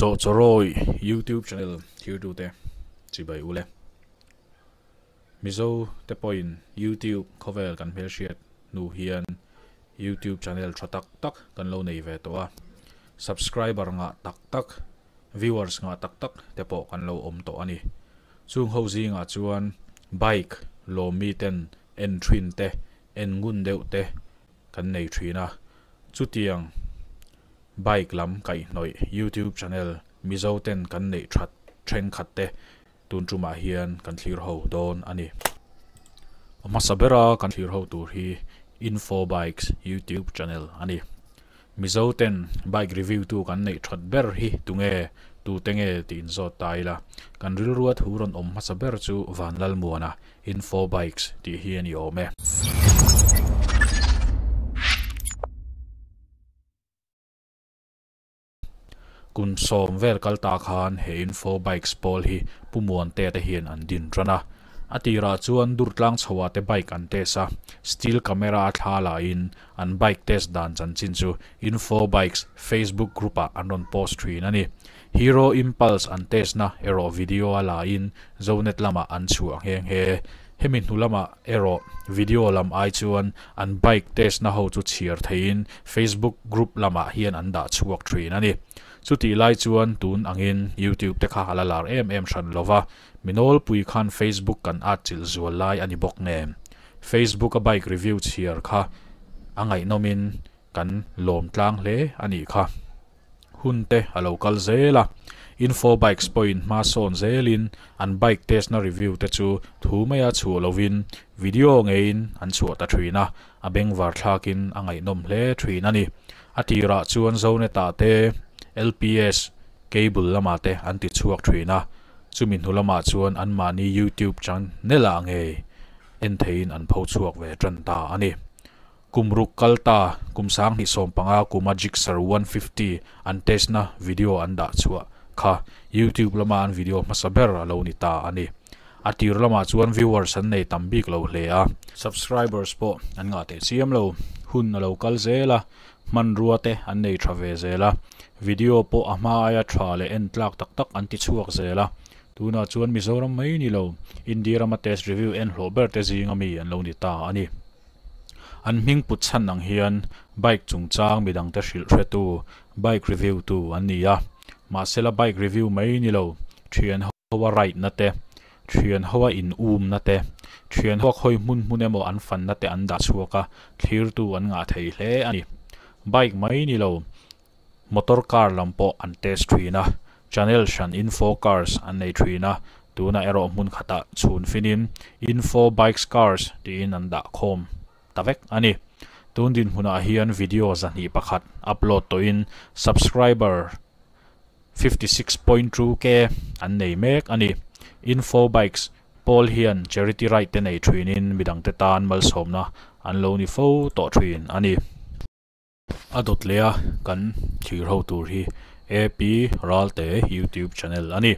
Chawhchawrawi YouTube channel thirtute chibai ule. Mizo te pawhin YouTube khawvel kan hmelhriat hnu hian YouTube channel tha tak tak kan lo nei ve tawh a, subscriber ngah tak tak, viewers ngah tak tak te pawh kan lo awm tawh a ni. Chung ho zingah chuan bike lawmmi ten en thin te, en ngun deuh te kan nei thin a, chutiang bike lam kaihhnawih YouTube channel Mizo ten kan neih that thenkhat te tun tumah hian kan thlir ho dawn a ni. A hmasa bera kan thlir ho tur hi Info Bikes YouTube channel a ni. Mizo ten bike review tu kan neih that ber hi tunge, tute nge tih inzawt ta ila, kan rilrua thu rawn awm hmasa ber chu Vanlalmuana Info Bikes tih hi a ni awm e. Kum sawm vel kal ta khan he Info Bikes pawl hi Pu Muantea te hian an din tan a. A tirah chuan Durtlang chhoah te bike an test a, still camera a thla lahin an bike test dan chanchin chu Info Bikes Facebook group ah an rawn post thin a ni. Hero Impulse an test na erawh video a lahin Zonet lamah an chhuah nghe nghe. Hemi hnu lamah erawh video lam ai chuan an bike test na ho chu chhiar theihin Facebook group lamah hian an dah chhuak thin a ni. Chutih lai chuan tun angin YouTube te kha a la lar em em hran lova, mi nawlpui khan Facebook kan atchilh zual lai a ni bawk nen. Facebook a bike review chhiar kha a ngaihnawmin kan lawm tlang hle a nih kha. Hun te a lo kal zel a, Info Bikes pawhin hma sawn zelin an bike test na review te chu thu maia chhuah lovin video ngeiin an chhuah ta thin a, a bengvar thlakin a ngaihnawm hle thin a ni. A tirah chuan Zonet ah te, LPS cable lamah te an ti chhuak thin a, chumi hnu lamah chuan anmahni YouTube channel ah ngei en theihin an pho chhuak ve tan ta a ni. Kum ruk kal ta, kum 2015 kuma Gixxer 150 an test na video an dah chhuah kha YouTube lama an video hmasa ber a lo ni ta a ni. A tir lamah chuan viewers an nei tam bik lo hle a. Subscribers pawh an ngah teh chiam lo. Hun a lo kal zel a, hmanrua te an nei tha ve zel a. Video pawh a hma aia tha leh en tlak tak tak an ti chhuak zel a. Tunah chuan Mizoram mai ni lo, India rama test review en hlawh ber te zinga mi an lo ni ta a ni. An hming put chhan ang hian bike chungchang midangte hrilh hretu, bike review tu an ni a. Mahsela bike review mai ni lo, thian hoa ride na te, thian hoa in um na te, thian hoa khawi hmun hmun emaw an fan na te an dah chhuak a, thlirtu an ngah thei hle a ni. Bike mai ni lo, motor car lam pawh an test thin a, channel hran Info Cars an nei thin a, tunah erawh hmun khatah chhun finin Info Bikes Cars tiin an dah khawm ta vek a ni. Tun dinhmunah hian video 201 upload tawhin subscriber 56.2k an nei mek a ni. Info Bikes pawl hian charity ride te nei thinin midangte tan malsawmna an lo ni fo tawh thin a ni. A dawt leh a kan thlir ho tur hi AP Ralte YouTube channel a ni.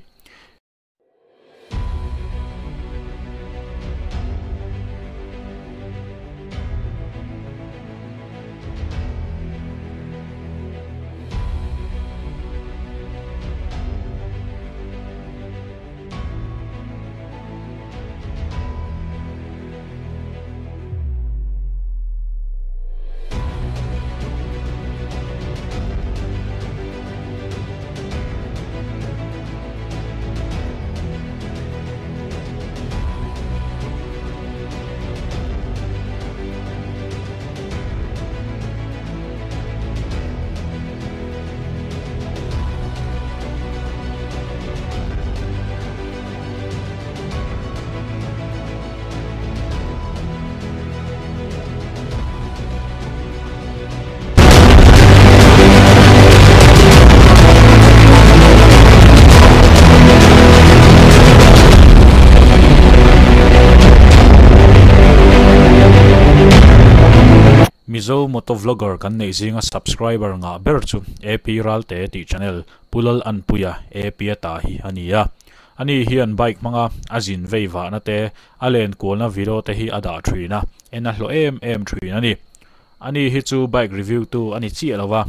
Mizo Motovlogger kan neih zinga subscriber ngah ber chu AP Ralte tih channel Pu Lal Anpuia AP a ta hi a ni a. Ani hian bike hmanga a zin vei vahna te, a len kualna video te hi a dah thin a, en a hlawh em em thin a ni. Ani hi chu bike review tu a ni chiah lo va,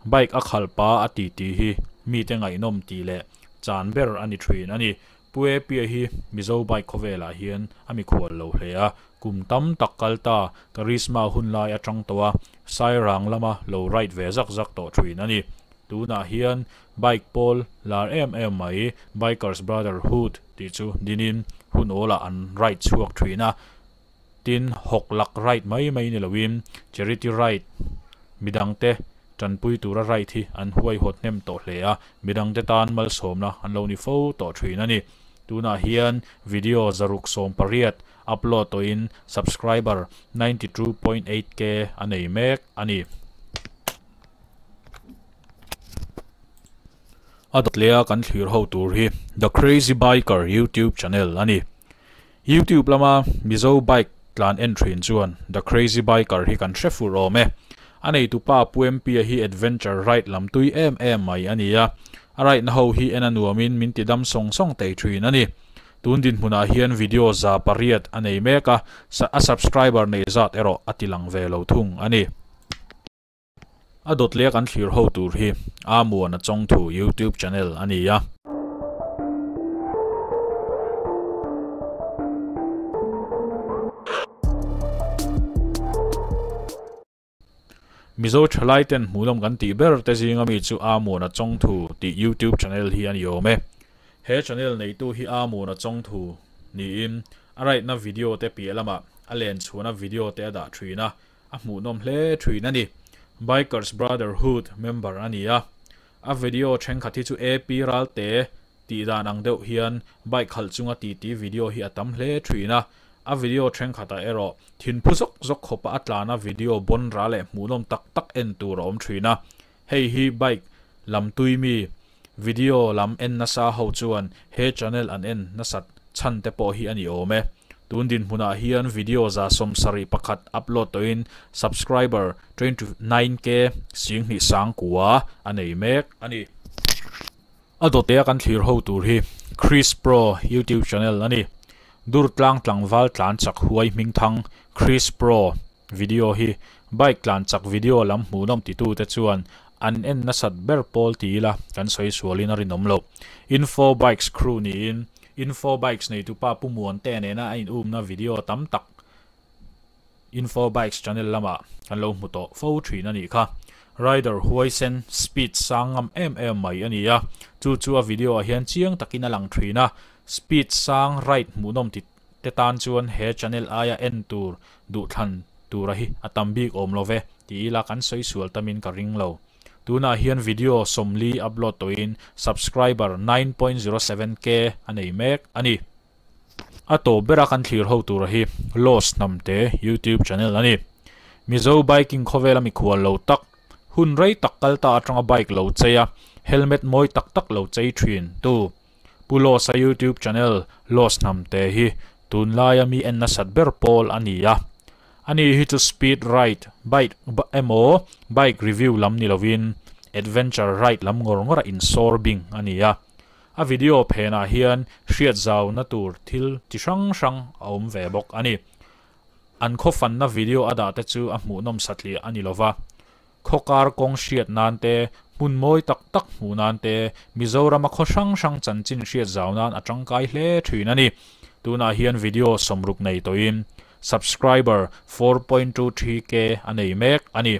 bike a khalh pa a ti tih hi mite ngaihnawm tih leh chan ber a ni thin a ni. Pu Epia hi Mizo bike khawvelah hian a mikhual lo hle a, kum tam tak kal ta Karizma hun lai atang tawh a Sairang lama lo ride ve zak zak tawh thin a ni. Tunah hian bike pawl lar em em mai Bikers Brotherhood tih chu dinin hun awlah an ride chhuak thin a, tin hawk lak ride mai mai ni loin charity ride midangte tanpui tura ride hi an huaihawt hnem tawh hle a, midangte tan malsawmna an lo ni fo tawh thin a ni. Tunah hian video 180 upload tawhin subscriber 92.8k a nei mek a ni. A dawtlea kan thlir ho tur hi The Crazy Biker YouTube channel a ni. YouTube lama Mizo bike tlan en thin chuan The Crazy Biker hi kan hre fur awm e. A neitupa Pu MP a hi adventure ride lam tui em em mai a ni a. A ride na ho hi en a nuamin min ti dam sawng sawng thei thin a ni. Tun dinhmunah hian video 800 a nei mek a, a subscriber nei zat erawh a ti lang ve lo thung a ni. A dawtlea kan thlir ho tur hi Amuan a Chawngthu YouTube channel a ni a. Mizo thalai ten hmuhnawm kan tih ber te zinga mi chu Amuan a Chawngthu tih YouTube channel hi a ni awm e. He channel neitu hi Amuan a Chawngthu niin a ride na video te piah lamah a len chhuahna video te a dah thin a, a hmuhnawm hle thin a ni. Bikers Brotherhood member a ni a, a video thenkhat hi chu AP Ralte tih dan ang deuh hian bike khalh chunga titi video hi a tam hle thin a, a video thenkhatah erawh thinphu zawk zawk khawpa a tlana video bawn ra leh hmuhnawm tak tak en tur a awm thin a. Hei hi bike lam tui mi video lam en nasa ho chuan he channel an en nasat chhan te pawh hi a ni awm e. Tun dinhmunah hian video 71 upload tawhin subscriber 29k 29,000 a nei mek a ni. A dawtea kan thlir ho tur hi Chris Pro YouTube channel a ni. Durtlang tlangval tlan chak huai hmingthang Chris Pro video hi bike tlan chak video lam hmuhnawm titu te chuan an en nasat ber pawl ti ila kan sawi sualin a rinawm lo. Info Bikes crew niin Info Bikes neitupa Pu Muante nena a in umna video tam tak Info Bikes channel lama kan lo hmu tawh fo thin a nih kha. Rider huaisen speed sang ngam em em mai a ni a, chu chu a video ah hian chiang takin a lang thin a, speed sang ride hmuhnawm ti te tan chuan he channel aia en tur duhthlan tura hi a tam bik awm lo ve ti ila kan sawi sual tamin ka ring lo. Tunah hian video 40 upload tawhin subscriber 9.07k a nei mek a ni. A tawp bera kan thlir ho tura hi Lost Hnamte YouTube channel a ni. Mizo biking khawvela mikhual lo tak, hun rei tak kal ta atanga bike lo chei a, helmet mawi tak tak lo chei thin tu. Pu Lost a YouTube channel Lost Hnamte hi tunlaia mi en nasat ber pawl a ni a. Ani hi chu speed ride bike emaw bike review lam ni lovin adventure ride lam ngawr ngawra insawr bing a ni a. A video phenah hian hriat zau na tur thil ti hrang hrang a awm ve bawk a ni. An khaw fanna video a dah te chu a hmuhnawm satliah a ni lova. Khawkar kawng hriat nan te, hmun mawi tak tak hmuh nan te, Mizorama khaw hrang hrang chanchin hriat zau nan a tangkai hle thin a ni. Tunah hian video 60 nei tawhin subscriber 4.23k a nei mek a ni.